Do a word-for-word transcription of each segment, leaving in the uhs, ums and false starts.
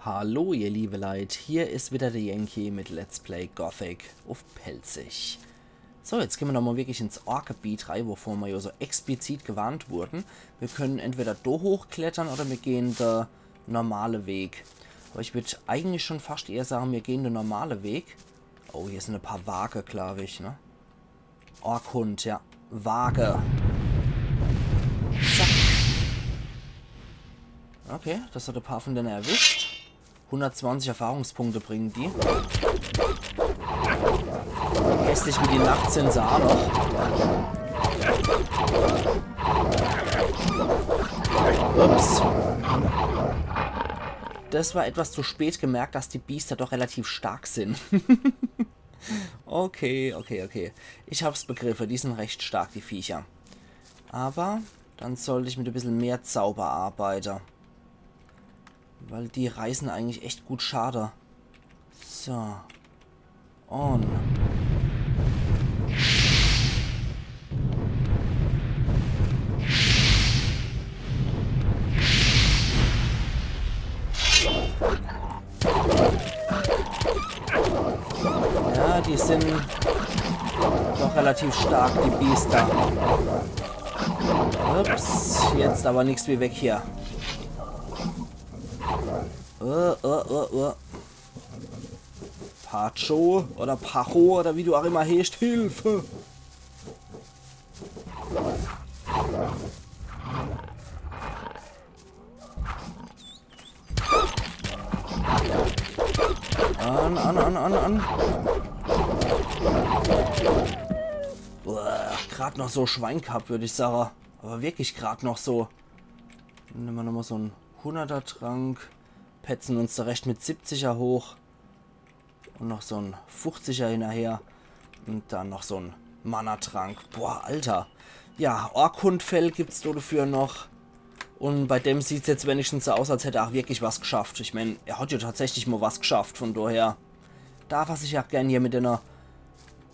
Hallo ihr liebe Leit, hier is wieder de Yankee mit Let's Play Gothic uff Pälzisch. So, jetzt gehn mer nochmol wirklich ins Ork-Gebiet rei, wovor mer jo so explizit gewarnt wurden. Mir können entweder do hochklettern oder mir gehn de normale Weg. Aber ich würd eigentlich schon fascht eher sage, mir gehn de normale Weg. Oh, hier sin e paar Wage, glaub ich, ne? Orkhund, ja. Wage. Zack. Okay, das hat e paar von dene erwischt. Hundertzwanzig Erfahrungspunkte bringen die. Hässlich wie die Nacht sin se aa noch. Ups. Das war etwas zu spät gemerkt, dass die Biester doch relativ stark sin. Okay, okay, okay. Ich hab's begriffe, die sin recht stark, die Viecher. Aber dann sollt ich mit e bissel mehr Zauber arbeite. Weil die reißen eigentlich echt gut Schade. So. On. Ja, die sin doch relativ stark, die Biester. Ups, jetzt aber nix wie weg hier. Uh, uh, uh, uh. Pacho oder Pacho oder wie du auch immer heißt, Hilfe! An, an, an, an, an. Boah, grad noch so Schwein gehabt, würd ich sage. Aber wirklich grad noch so. Nemme mer nochmol so en Hunderter-Trank. Petzen uns zurecht mit Siebziger hoch. Und noch so en Fuchziger hinnerher. Und dann noch so en Mana-Trank. Boah, Alter. Ja, Orkhund-Fell gibt's do dafür noch. Und bei dem sieht's jetzt wenigstens so aus, als hätt er auch wirklich was geschafft. Ich mein, er hat ja tatsächlich mal was geschafft, von daher darf er sich auch gern hier mit einer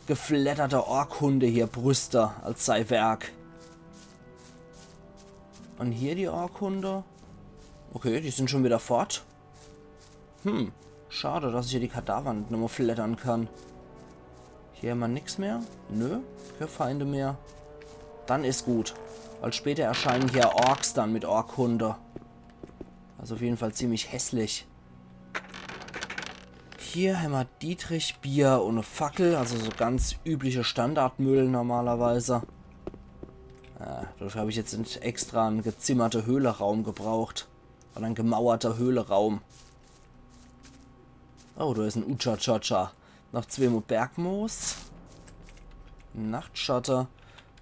gefledderte Orkhunde hier brüste als sei Werk. Und hier die Orkhunde. Okay, die sind schon wieder fort. Hm, schade, dass ich hier die Kadaver net nochmal fleddern kann. Hier hämmer nix mehr. Nö, keine Feinde mehr. Dann is gut. Weil später erscheinen hier Orks dann mit Orkhunde. Also auf jeden Fall ziemlich hässlich. Hier hämmer Dietrich, Bier und e Fackel, also so ganz übliche Standardmüll normalerweise. Äh, dafür hab ich jetzt net extra en gezimmerte Höhleraum gebraucht. Oder en gemauerter Höhleraum. Oh, da is en Ucha-Cha-Cha. Noch zweemol Bergmoos. Nachtschatte.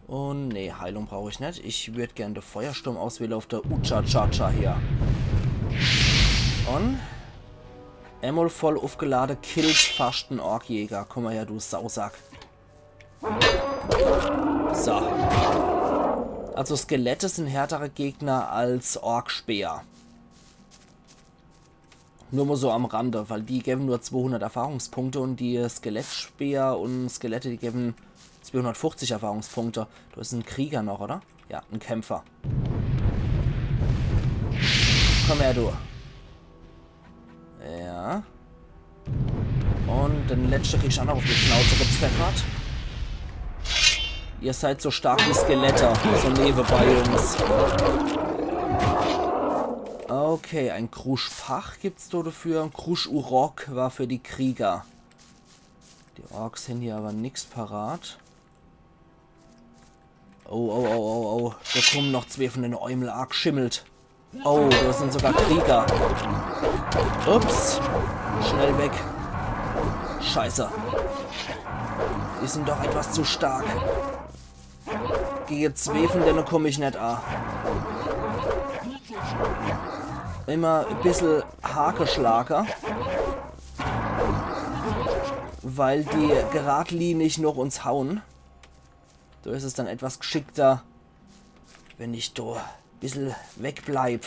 Und nee, Heilung brauch ich net. Ich würd gern de Feuersturm auswähle auf de Ucha-Cha-Cha hier. Und emol voll aufgelade, killt fascht en Orkjäger. Komm mal her, du Sausack. So. Also Skelette sind härtere Gegner als Orkspeer. Nur mal so am Rande, weil die geben nur zweihundert Erfahrungspunkte und die Skelettspeer und Skelette, die geben zweihundertfünfzig Erfahrungspunkte. Du bist en Krieger noch, oder? Ja, en Kämpfer. Komm her, du. Ja. Und den letschte kriegst du auch noch auf die Schnauze gepfeffert. Ihr seid so stark wie Skelette, so nebenbei, Jungs. Okay, en Kruschpach gibt's da dafür. En Krusch-Urok war für die Krieger. Die Orks hän hier aber nix parat. Oh, oh, oh, oh, oh. Da kommen noch zwee von den Eumel, arg geschimmelt. Oh, da sind sogar Krieger. Ups. Schnell weg. Scheiße. Die sind doch etwas zu stark. Gegen zwee von denen komm ich net a. Immer e bissel Hakeschlager. Weil die geradlinig noch uns hauen. Da is es dann etwas geschickter, wenn ich da e bissel wegbleib.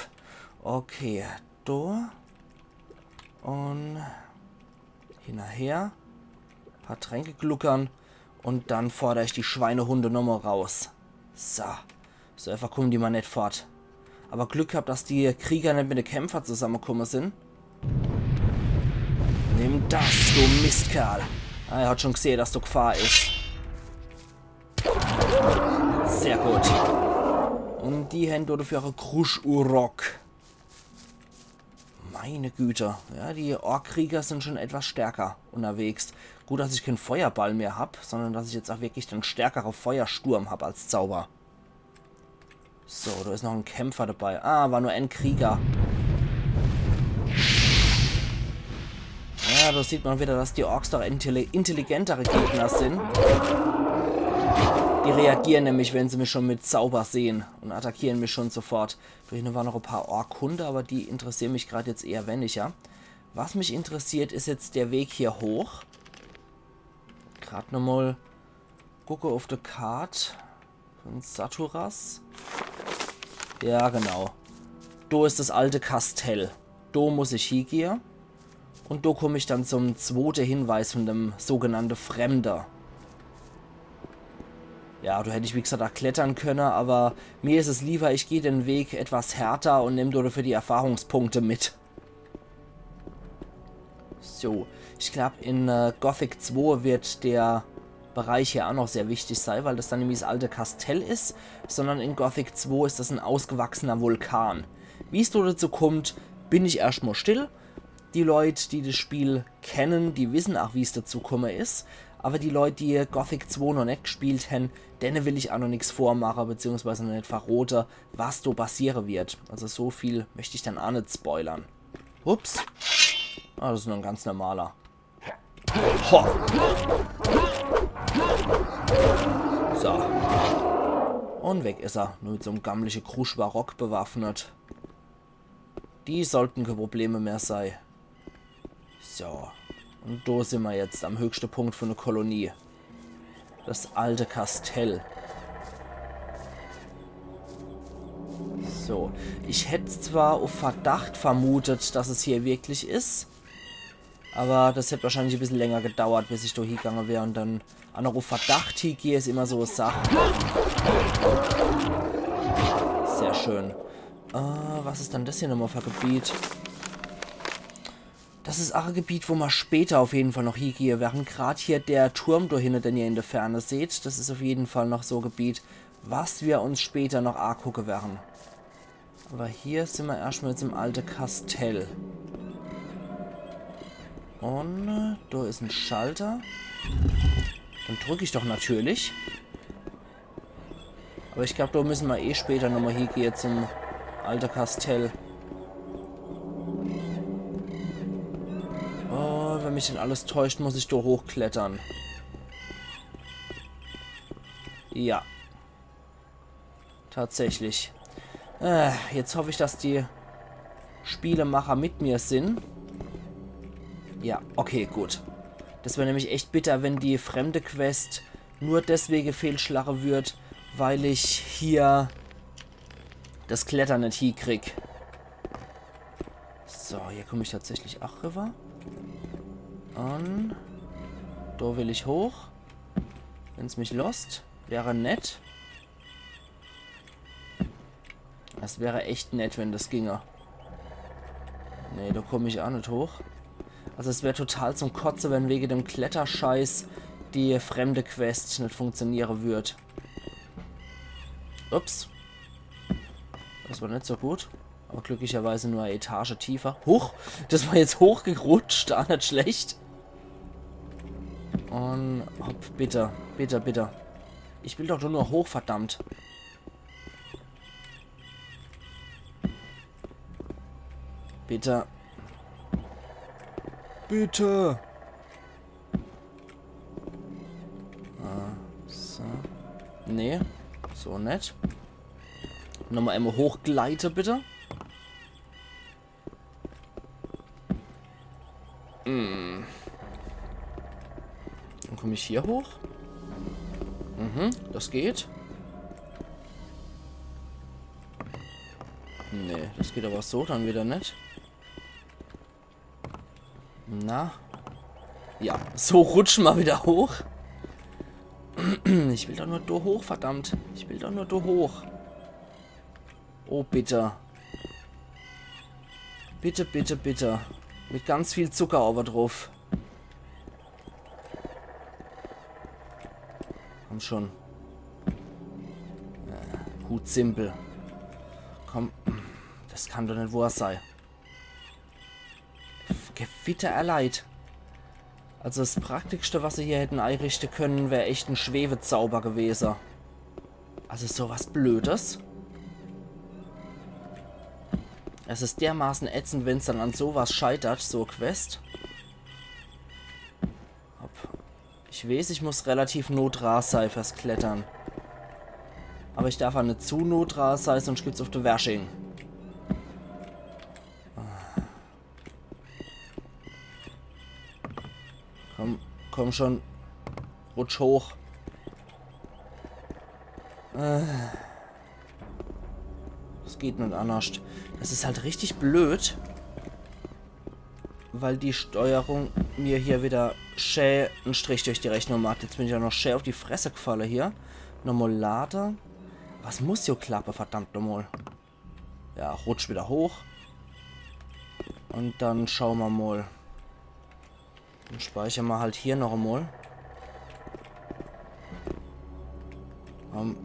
Okay, da. Und hinnerher. Paar Tränke gluckern. Und dann fordere ich die Schweinehunde nochmal raus. So. So einfach kommen die mal net fort. Aber Glück gehabt, dass die Krieger net mit de Kämpfer zusammengekommen sind. Nimm das, du Mistkerl. Ah, er hat schon gesehen, dass do Gefahr is. Sehr gut. Und die hän dafür e Krusch-Urok. Meine Güte. Ja, die Ork-Krieger sind schon etwas stärker unterwegs. Gut, dass ich kein Feuerball mehr hab, sondern dass ich jetzt auch wirklich den stärkere Feuersturm hab als Zauber. So, da is noch en Kämpfer dabei. Ah, war nur en Krieger. Ja, da sieht man wieder, dass die Orks doch intelli intelligentere Gegner sind. Die reagieren nämlich, wenn sie mich schon mit Zauber sehen und attackieren mich schon sofort. Da hinten waren noch e paar Ork-Hunde, aber die interessieren mich grad jetzt eher weniger. Was mich interessiert, is jetzt der Weg hier hoch. Grad nochmal gucke auf de Kart von Saturas. Ja, genau. Do is das alte Kastell. Do muss ich hiegehe. Und do komm ich dann zum zwote Hinweis von dem sogenannte Fremde. Ja, do hätt ich, wie gesagt, auch klettern könne, aber mir is es lieber, ich geh den Weg etwas härter und nemm dafür die Erfahrungspunkte mit. So, ich glaub, in äh, Gothic zwei wird der Bereich hier auch noch sehr wichtig sei, weil das dann nämlich das alte Kastell is, sondern in Gothic zwei is das en ausgewachsener Vulkan. Wie's do dazu kommt, bin ich erscht mal still. Die Leut, die das Spiel kennen, die wissen auch, wie's dazu komme is. Aber die Leut, die Gothic zwei noch net gespielt hän, denne will ich auch noch nix vormache, beziehungsweise noch net verrote, was do passiere wird. Also so viel möcht ich dann auch net spoilern. Ups. Ah, das is nur en ganz normaler. Ho. So. Und weg is er. Nur mit so'm gammliche Kruschwarok bewaffnet. Die sollten keine Probleme mehr sei. So. Und do sind wir jetzt am höchsten Punkt von der Kolonie. Das alte Kastell. So. Ich hätt zwar auf Verdacht vermutet, dass es hier wirklich is. Aber das hätt wahrscheinlich ein bisschen länger gedauert, bis ich da hingegangen wär. Und dann auch noch auf Verdacht hingehe, is immer so eine Sache. Sehr schön. Äh, was is dann das hier nochmal für ein Gebiet? Das is auch ein Gebiet, wo wir später auf jeden Fall noch hingehe werden. Grad hier der Turm da hinten, den ihr in der Ferne seht, das is auf jeden Fall noch so ein Gebiet, was wir uns später noch angucken werden. Aber hier sind wir erstmal jetzt im alte Kastell. Und äh, da is ein Schalter. Den drück ich doch natürlich. Aber ich glaub, da müssen wir eh später nochmal hingehe zum alte Kastell. Oh, wenn mich nicht alles täuscht, muss ich da hochklettern. Ja. Tatsächlich. Äh, jetzt hoff ich, dass die Spielemacher mit mir sind. Ja, okay, gut. Das wär nämlich echt bitter, wenn die fremde Quest nur deswege fehlschlache würd, weil ich hier das Klettern net hiekrieg. So, hier komm ich tatsächlich auch rüber. Und da will ich hoch. Wenn's mich losst, wäre nett. Das wäre echt nett, wenn das ginge. Nee, da komm ich auch net hoch. Also es wär total zum Kotze, wenn wege dem Kletterscheiß die fremde Quest net funktioniere würd. Ups. Das war net so gut. Aber glücklicherweise nur eine Etage tiefer. Huch, das war jetzt hochgerutscht, auch net schlecht. Und hopp, bitte, bitte, bitte. Ich will doch nur noch hoch, verdammt. Bitte. Bitte. Ah, so. Nee, so net. Nochmal einmal hochgleite, bitte. Hm. Dann komm ich hier hoch. Mhm, das geht. Nee, das geht aber so dann wieder net. Na? Ja, so rutschen wir wieder hoch. Ich will doch nur da hoch, verdammt. Ich will doch nur da hoch. Oh, bitte. Bitte, bitte, bitte. Mit ganz viel Zucker aber drauf. Schon. Äh, Hut simpel. Komm. Das kann doch net wohr sei. Gewitter erleid. Also das Praktischste, was se hier hätten eirichte können, wär echt en Schwebezauber gewese. Also so was Blödes. Es is dermaßen ätzend, wenn's dann an so was scheitert, so e Quest. Hopp. Ich weeß, ich muss relativ noh dra sei fürs Klettern. Aber ich darf aa net zu noh dra sei, sonst gibt's uff de Wersching. Komm, komm schon. Rutsch hoch. Äh. Das geht net annerscht. Das is halt richtig blöd. Weil die Steuerung mir hier wieder schä en Strich durch die Rechnung macht. Jetzt bin ich aa noch schä uff die Fresse gefalle hier. Nochmal lade. Was muss hier klappe, verdammt nochmal. Ja, rutsch wieder hoch. Und dann schaue mer mal. Dann speichere mer halt hier noch emol. Komm.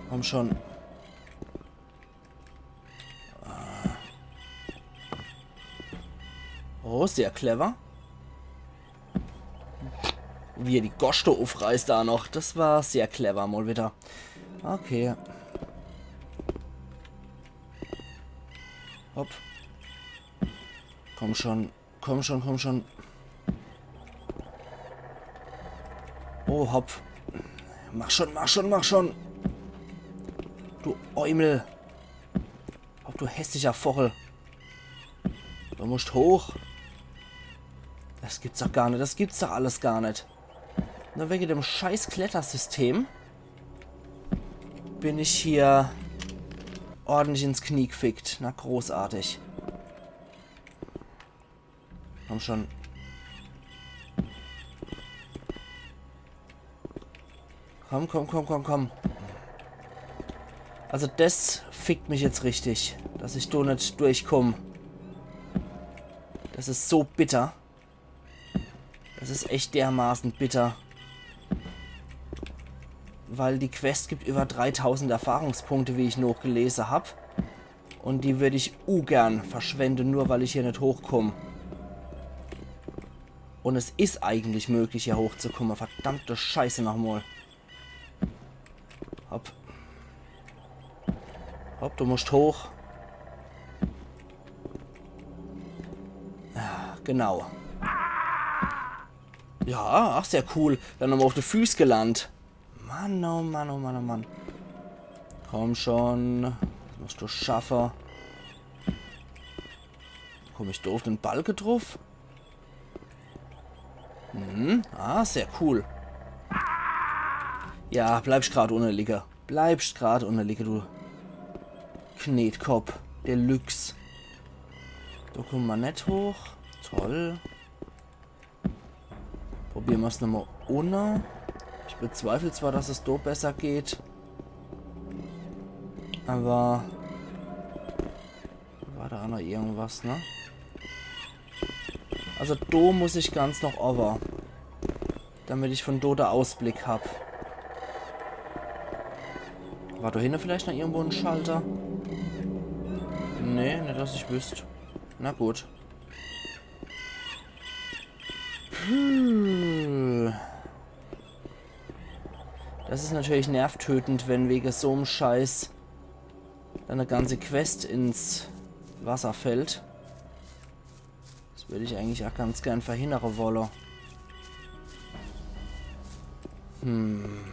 Komm schon. Ah. Oh, sehr clever. Wie er die Gosch do uffreißt aa noch. Das war sehr clever, mal wieder. Okay. Hopp. Komm schon. Komm schon, komm schon. Oh, hopp. Mach schon, mach schon, mach schon. Du Eumel. Hopp, du hässlicher Vochel. Du musst hoch. Das gibt's doch gar net. Das gibt's doch alles gar net. Nur wege dem scheiß Klettersystem bin ich hier ordentlich ins Knie gefickt. Na, großartig. Komm schon. Komm, komm, komm, komm, komm. Also das fickt mich jetzt richtig, dass ich do net durchkomm. Das is so bitter. Das is echt dermaßen bitter. Weil die Quest gibt über dreitausend Erfahrungspunkte, wie ich nochgelese hab. Und die würd ich ungern verschwende, nur weil ich hier net hochkomm. Und es is eigentlich möglich, hier hochzukomme. Verdammte Scheiße nochmal. Hopp. Hopp, du musst hoch. Ja, genau. Ja, ach, sehr cool. Dann nochmal auf die Füß gelandet. Mann, oh Mann, oh Mann, oh Mann. Komm schon. Das musst du schaffe. Komm ich do auf den Balke druff? Mhm. Ah, sehr cool. Ja, bleibst grad unne liege. Bleibst grad unne liege, du Knetkopp Deluxe. Do komme mer net hoch. Toll. Probiere mer's nochmal unne. Ich bezweifle zwar, dass es do besser geht. Aber war do aa noch irgendwas, ne? Also do muss ich ganz noch owwe. Damit ich von do de Ausblick hab. War do hinne vielleicht noch irgendwo en Schalter? Nee, net, dass ich wüsst. Na gut. Puh. Das is natürlich nervtötend, wenn wege so'm Scheiß dann e ganze Quest ins Wasser fällt. Das würd ich eigentlich aa ganz gern verhindere wolle. Hm.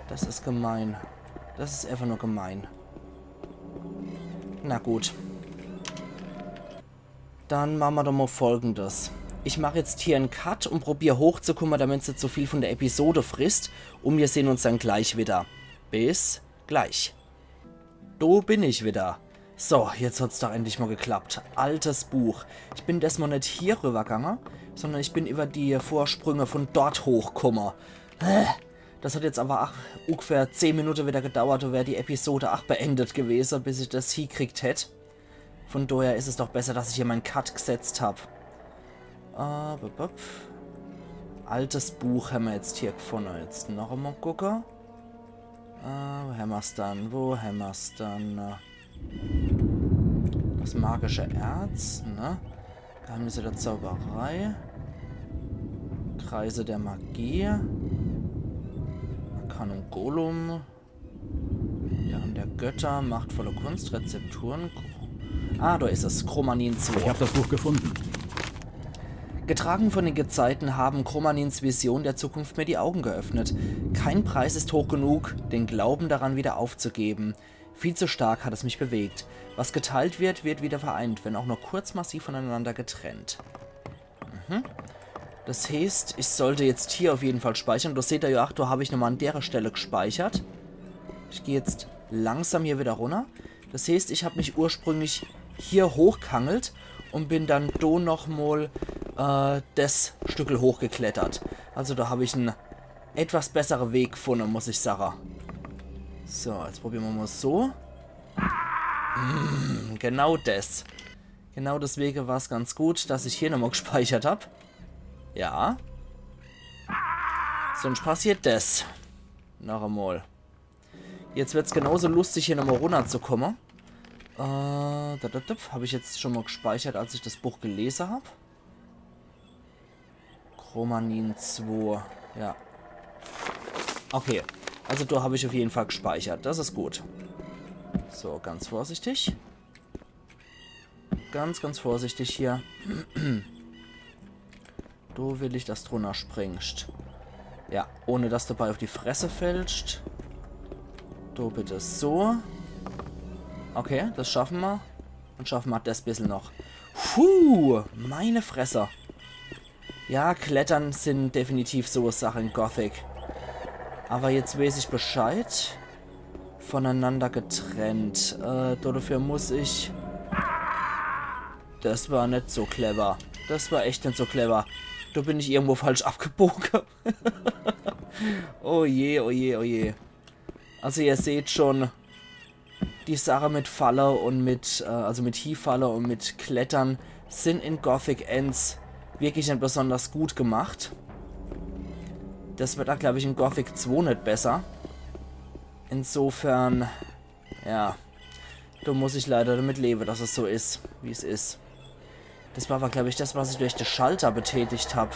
Das is gemein. Das is einfach nur gemein. Na gut. Dann mache mer doch mal Folgendes. Ich mach jetzt hier en Cut und probier hochzukomme, damit's net so viel von der Episode frisst. Und wir sehen uns dann gleich wieder. Bis gleich. Do bin ich wieder. So, jetzt hat's doch endlich mal geklappt. Altes Buch. Ich bin desmal net hier rübergange, sondern ich bin über die Vorsprünge von dort hochkomme. Äh, das hat jetzt aber ach ungefähr zehn Minute wieder gedauert, do wär die Episode ach beendet gewese, bis ich das hiekriegt hätt. Von daher is es doch besser, dass ich hier mein Cut gesetzt hab. Ah, bup, bup. Altes Buch hämmer jetzt hier gfunne. Jetzt noch emol gucke. Äh, wo hämmer's dann? Wo hämmer's dann? Das magische Erz, ne? Geheimnisse der Zauberei. Kreise der Magie. Arcanum Golum. Lehren der Götter, machtvolle Kunst, Rezepturen. Chro- Ah, da ist es. Chromanin zwei. Ich hab das Buch gefunden. Getragen von den Gezeiten haben Chromanins Vision der Zukunft mir die Augen geöffnet. Kein Preis ist hoch genug, den Glauben daran wieder aufzugeben. Viel zu stark hat es mich bewegt. Was geteilt wird, wird wieder vereint, wenn auch nur kurz massiv voneinander getrennt. Mhm. Das heißt, ich sollte jetzt hier auf jeden Fall speichern. Da seht ihr ja, ach, da hab ich nochmal an derer Stelle gespeichert. Ich geh jetzt langsam hier wieder runter. Das heißt, ich hab mich ursprünglich hier hochgehangelt und bin dann do nochmal, äh, das Stückel hochgeklettert. Also da hab ich en etwas bessere Weg gefunne, muss ich sage. So, jetzt probiere mer mal so. Mm, genau das. Genau deswege war's ganz gut, dass ich hier nochmal gespeichert hab. Ja. Sonst passiert das. Noch einmal. Jetzt wird's genauso lustig, hier nochmal runterzukommen. Äh, da, da, da, hab ich jetzt schon mal gespeichert, als ich das Buch gelesen hab. Chromanin zwei. Ja. Okay. Also da hab ich auf jeden Fall gespeichert. Das ist gut. So, ganz vorsichtig. Ganz, ganz vorsichtig hier. Do will ich, dass drunner springst. Ja, ohne dass du dabei auf die Fresse fällst. Do bitte so. Okay, das schaffen wir. Und schaffen wir das bissel noch. Puh, meine Fresse. Ja, Klettern sind definitiv so Sache in Gothic. Aber jetzt weiß ich Bescheid. Voneinander getrennt. Äh, dafür muss ich... Das war net so clever. Das war echt net so clever. Da bin ich irgendwo falsch abgebogen. Oh je, oh je, oh je. Also ihr seht schon, die Sache mit Falle und mit, äh, also mit Hiefalle und mit Klettern sind in Gothic eins wirklich net besonders gut gemacht. Das wird da, glaub ich, in Gothic zwei net besser. Insofern, ja, da muss ich leider damit leben, dass es so ist, wie es ist. Das war aber, glaub ich, das, was ich durch den Schalter betätigt hab.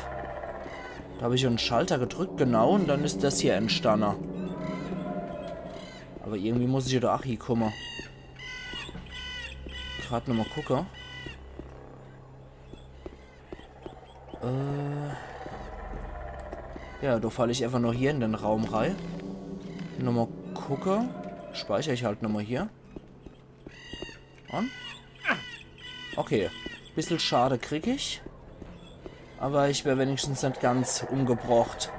Da hab ich einen Schalter gedrückt, genau, und dann ist das hier entstanden. Aber irgendwie muss ich da auch hinkommen. Grad nochmal gucke. Äh. Ja, da fall ich einfach nur hier in den Raum rein. Nochmal gucke. Speicher ich halt nochmal hier. Und? Okay. Bissel Schade krieg ich. Aber ich wär wenigstens net ganz umgebrocht.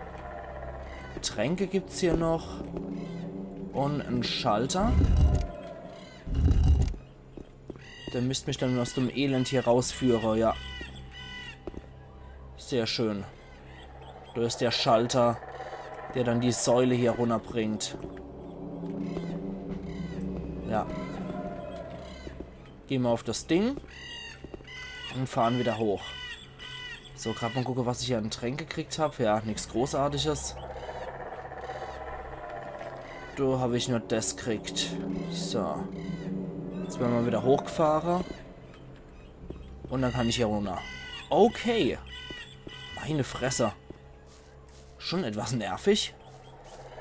Tränke gibt's hier noch. Und en Schalter. Der müsst mich dann aus dem Elend hier rausführen, ja. Sehr schön. Da ist der Schalter, der dann die Säule hier runterbringt. Ja. Gehen wir auf das Ding und fahren wieder hoch. So, grad mal gucken, was ich hier an Tränke gekriegt hab. Ja, nichts Großartiges. Da hab ich nur das gekriegt. So. Jetzt werden wir wieder hochgefahren. Und dann kann ich hier runter. Okay. Meine Fresse. Schon etwas nervig.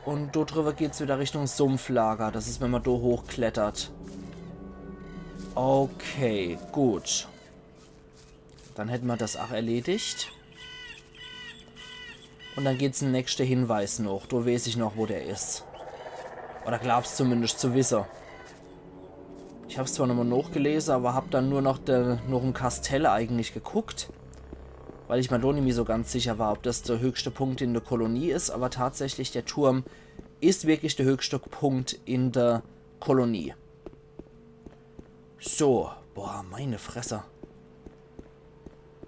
Und dort drüber geht's wieder Richtung Sumpflager. Das ist, wenn man da hochklettert. Okay, gut. Dann hätten wir das auch erledigt. Und dann geht's den nächsten Hinweis noch. Da weiß ich noch, wo der ist. Oder glaub's zumindest zu wissen. Ich hab's zwar nochmal nachgelesen, aber hab dann nur noch, der, noch im Kastell eigentlich geguckt. Weil ich mir da nicht mehr so ganz sicher war, ob das der höchste Punkt in der Kolonie ist. Aber tatsächlich, der Turm ist wirklich der höchste Punkt in der Kolonie. So, boah, meine Fresse.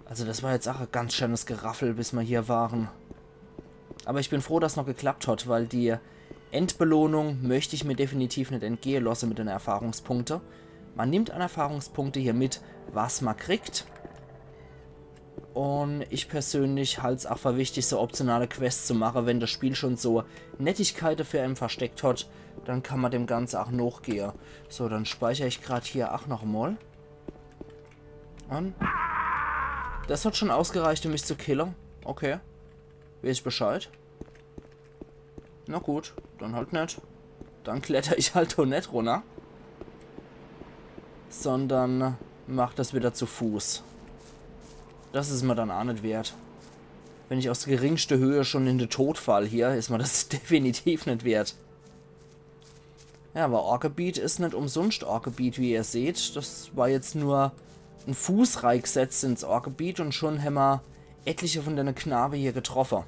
Also das war jetzt auch ein ganz schönes Geraffel, bis wir hier waren. Aber ich bin froh, dass es noch geklappt hat, weil die Endbelohnung möchte ich mir definitiv nicht entgehen lassen mit den Erfahrungspunkten. Man nimmt an Erfahrungspunkte hier mit, was man kriegt. Un ich persönlich halt's ach für wichtig, so optionale Quests zu mache. Wenn das Spiel schon so Nettigkeite für einen versteckt hat, dann kann man dem Ganze ach nochgehe. So, dann speicher ich grad hier ach noch mal. Un das hat schon ausgereicht, um mich zu killen. Okay. Weeß ich Bescheid. Na gut, dann halt net. Dann kletter ich halt doch net runner. Sondern mach das wieder zu Fuß. Das is mir dann ach net wert. Wenn ich aus geringster Höhe schon in de Tod fall hier, is mir das definitiv net wert. Ja, aber Orgebiet is net umsunscht Orgebiet, wie ihr seht. Das war jetzt nur en Fuß reigsetzt ins Orgebiet un schon hämmer etliche von dene Knabe hier getroffe.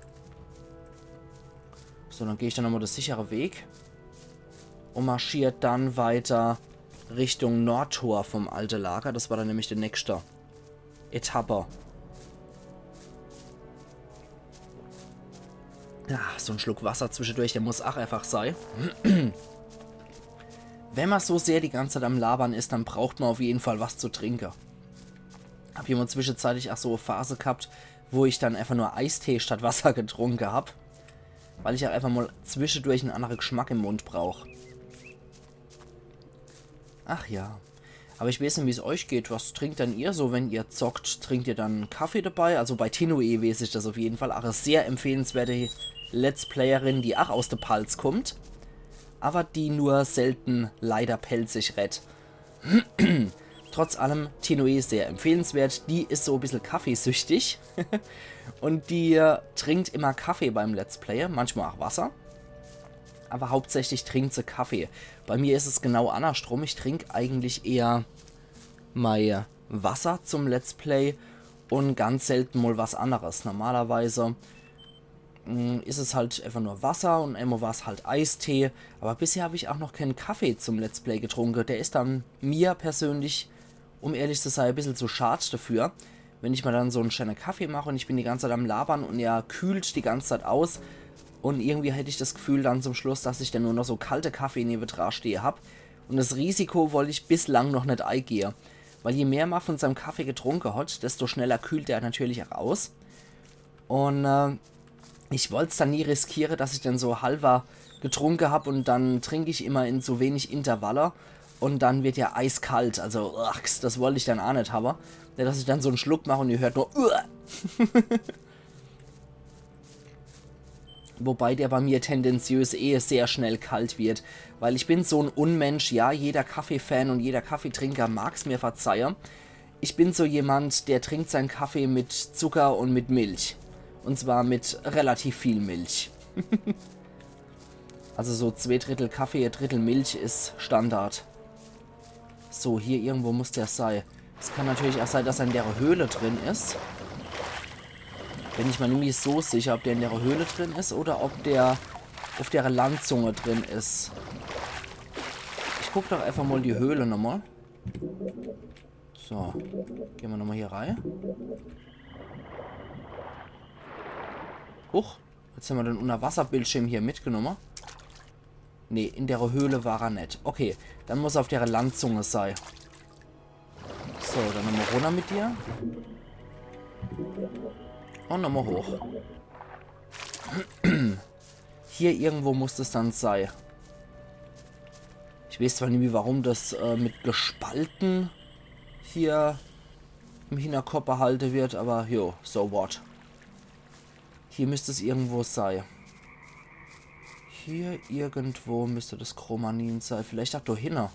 So, dann geh ich dann nochmal de sichere Weg un marschier dann weiter Richtung Nordtor vom alte Lager. Das war dann nämlich de nächste Etappe. Ja, so en Schluck Wasser zwischendurch, der muss ach einfach sei. Wenn man so sehr die ganze Zeit am Labern is, dann braucht man auf jeden Fall was zu trinke. Hab hier mal zwischenzeitlich ach so e Phase gehabt, wo ich dann einfach nur Eistee statt Wasser getrunke hab. Weil ich ach einfach mal zwischendurch en annere Geschmack im Mund brauch. Ach ja. Aber ich weeß net, wie's euch geht. Was trinkt denn ihr so, wenn ihr zockt? Trinkt ihr dann Kaffee dabei? Also bei Tinoe weeß ich das auf jeden Fall. Ach, e sehr empfehlenswerte Let's Playerin, die ach aus de Palz kommt. Aber die nur selten leider pälzisch redt. Trotz allem, Tinoe is sehr empfehlenswert. Die is so e bissel kaffeesüchtig. Un die äh, trinkt immer Kaffee beim Let's Play, manchmal ach Wasser. Aber hauptsächlich trinkt se Kaffee. Bei mir is es genau annerschtrum. Ich trink eigentlich eher mei Wasser zum Let's Play un ganz selten mal was anneres. Normalerweise mm, is es halt einfach nur Wasser un emol war's halt Eistee. Aber bisher hab ich ach noch keinen Kaffee zum Let's Play getrunke. Der is dann mir persönlich, um ehrlich zu sei, e bissel zu schad dafür. Wenn ich mal dann so en schöne Kaffee mach un ich bin die ganze Zeit am Labern un er kühlt die ganze Zeit aus. Un irgendwie hätt ich das Gefühl dann zum Schluss, dass ich dann nur noch so kalte Kaffee newedra stehe hab. Un das Risiko wollt ich bislang noch net eigehe. Weil je mehr man von seinem Kaffee getrunke hat, desto schneller kühlt er natürlich ach aus. Un äh, ich wollt's dann nie riskiere, dass ich dann so halber getrunke hab un dann trink ich immer in so wenig Intervalle un dann wird er eiskalt. Also, ach, das wollt ich dann ach net habe. Ja, dass ich dann so en Schluck mach un ihr hört nur, uah. Wobei der bei mir tendenziös eh sehr schnell kalt wird. Weil ich bin so en Unmensch, ja, jeder Kaffeefan un jeder Kaffeetrinker mag's mir verzeihe. Ich bin so jemand, der trinkt sein Kaffee mit Zucker un mit Milch. Un zwar mit relativ viel Milch. Also so zwee Drittel Kaffee, e Drittel Milch is Standard. So, hier irgendwo muss der sei. Es kann natürlich ach sei, dass er in der Höhle drin is. Bin ich mir nimmi so sicher, ob der in der Höhle drin is oder ob der auf der Landzunge drin is. Ich guck doch einfach mal die Höhle nochmal. So, gehn mer nochmal hier rei. Huch, jetzt hämmer den Unterwasserbildschirm hier mitgenomme. Nee, in der Höhle war er net. Okay, dann muss er auf der Landzunge sei. So, dann nochmal runter mit dir. Un nochmal hoch. Hier irgendwo muss es dann sei. Ich weeß zwar nimmi, warum das äh, mit Gespalten hier im Hinterkopf behalte wird, aber jo, so what. Hier müsst es irgendwo sei. Hier irgendwo müsst das Chromanin sei. Vielleicht ach do hinne.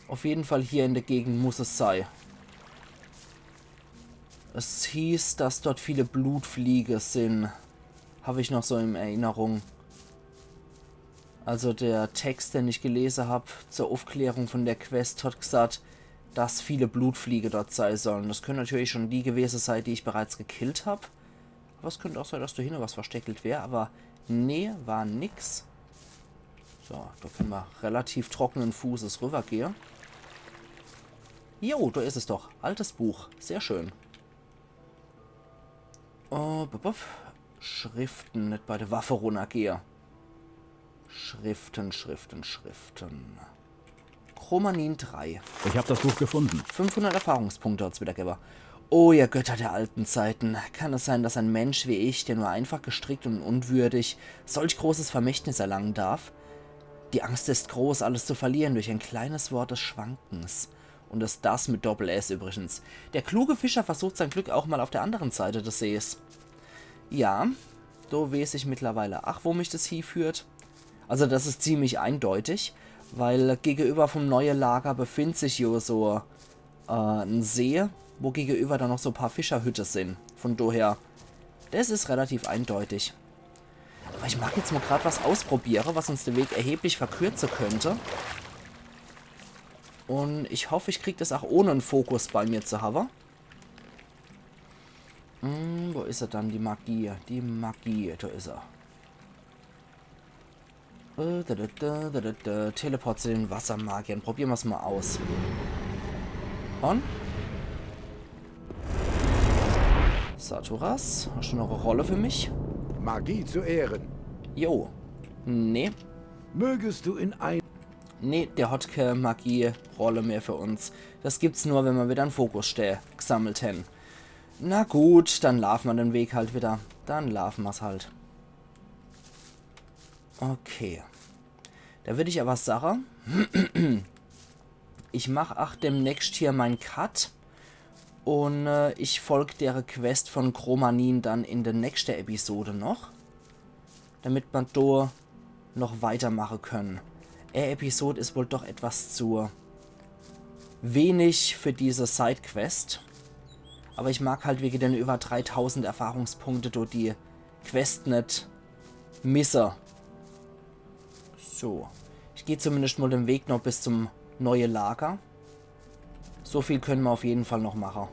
Auf jeden Fall hier in der Gegend muss es sei. Es hieß, dass dort viele Blutfliege sin. Hab ich noch so in Erinnerung. Also der Text, den ich gelese hab zur Aufklärung von der Quest, hat gesagt, dass viele Blutfliege dort sei sollen. Das können natürlich schon die gewese sei, die ich bereits gekillt hab. Aber es könnt auch sei, dass do hinne was versteckelt wär. Aber nee, war nix. So, do können mer relativ trockenen Fußes rübergehe. Jo, do is es doch. Altes Buch. Sehr schön. Oh, bup, bup. Schriften, net bei der Waffe runnergehe. Schriften, Schriften, Schriften. Chromanin drei. Ich hab das Buch gefunden. Fünfhundert Erfahrungspunkte hat's wieder gewwe. Oh, ihr Götter der alten Zeiten, kann es sein, dass ein Mensch wie ich, der nur einfach gestrickt und unwürdig, solch großes Vermächtnis erlangen darf? Die Angst ist groß, alles zu verlieren durch ein kleines Wort des Schwankens. Und das, das mit Doppel-S übrigens. Der kluge Fischer versucht sein Glück auch mal auf der anderen Seite des Sees. Ja, do weeß ich mittlerweile ach, wo mich das hieführt. Also das is ziemlich eindeutig, weil gegenüber vom neue Lager befindet sich jo so äh, en See, wo gegenüber dann noch so paar Fischerhütte sin. Von daher, das is relativ eindeutig. Aber ich mag jetzt mal grad was ausprobiere, was uns den Weg erheblich verkürze könnte. Und ich hoff, ich krieg das auch ohne en Fokus bei mir zu haben. Hm, wo is er dann, die Magie? Die Magie, da is er. Äh, da, da, da, da, da, da. Teleport zu den Wassermagiern. Probieren wir's mal aus. Und? Saturas, hast du noch eine Rolle für mich? Magie zu Ehren. Jo. Nee. Mögest du in ein Nee, der hat keine Magie-Rolle mehr für uns. Das gibt's nur, wenn wir wieder en Fokus ste- gesammelt hen. Na gut, dann laufen wir den Weg halt wieder. Dann laufen wir's halt. Okay. Da würd ich aber sagen, ich mach ach demnächst hier mein Cut und äh, ich folg der Quest von Chromanin dann in der nächsten Episode noch, damit wir do noch weitermachen können. Äh, Episode is wohl doch etwas zu wenig für diese Sidequest. Aber ich mag halt wegen den über dreitausend Erfahrungspunkte do die Quest net misse. So. Ich geh zumindest mal den Weg noch bis zum neue Lager. So viel können wir auf jeden Fall noch machen.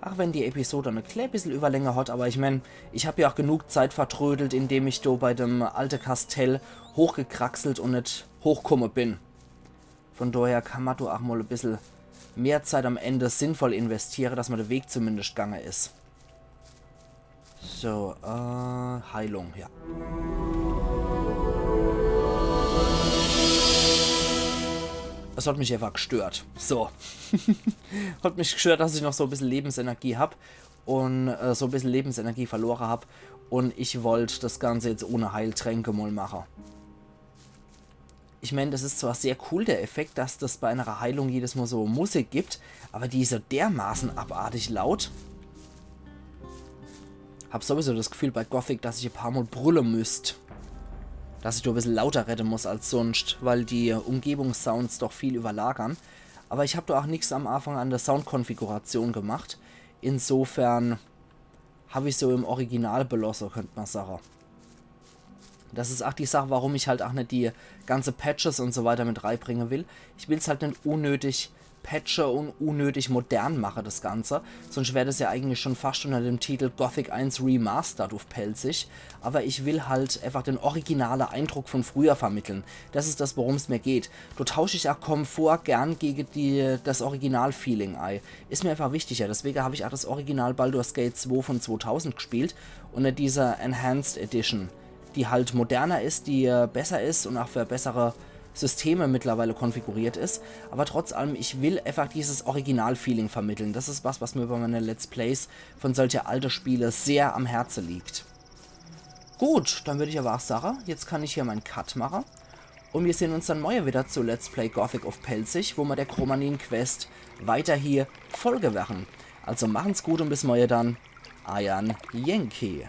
Ach wenn die Episode e klein bissel Überlänge hat, aber ich mein, ich hab ja auch genug Zeit vertrödelt, indem ich do bei dem alte Kastell hochgekraxelt und net hochkomme bin. Von daher kann man do auch mal e bissel mehr Zeit am Ende sinnvoll investieren, dass man der Weg zumindest gange is. So, äh, Heilung, ja. Es hat mich einfach gestört. So. Hat mich gestört, dass ich noch so e bissel Lebensenergie hab und äh, so e bissel Lebensenergie verloren hab. Und ich wollt das Ganze jetzt ohne Heiltränke mal machen. Ich mein, das is zwar sehr cool, der Effekt, dass das bei einer Heilung jedes Mal so Musik gibt, aber die is so dermaßen abartig laut. Hab sowieso das Gefühl bei Gothic, dass ich e paar Mal brülle müsst. Dass ich do e bissel lauter rede muss als sonst, weil die Umgebungssounds doch viel überlagern. Aber ich hab do auch nix am Anfang an der Soundkonfiguration gemacht. Insofern hab ich so im Original belosse, könnt man sagen. Das is auch die Sache, warum ich halt auch net die ganze Patches und so weiter mit reinbringe will. Ich will's halt net unnötig patche und unnötig modern mache, das Ganze. Sonst wär das ja eigentlich schon fast unter dem Titel Gothic eins Remastered auf Pälzisch. Aber ich will halt einfach den originale Eindruck von früher vermitteln. Das is das, worum's mir geht. Do tausch ich auch Komfort gern gegen die, das Original-Feeling ei. Is mir einfach wichtiger. Deswegen hab ich auch das Original Baldur's Gate zwei von zweitausend gespielt und net diese Enhanced Edition, die halt moderner is, die äh, besser is und auch für bessere Systeme mittlerweile konfiguriert is. Aber trotz allem, ich will einfach dieses Original-Feeling vermitteln. Das is was, was mir bei meine Let's Plays von solche alte Spiele sehr am Herze liegt. Gut, dann würd ich aber auch sagen, jetzt kann ich hier mein Cut machen. Und wir sehen uns dann morgen wieder zu Let's Play Gothic auf Pälzisch, wo wir der Chromanin Quest weiter hier folge werden. Also machen's gut und bis morgen dann. Eiern Yankee.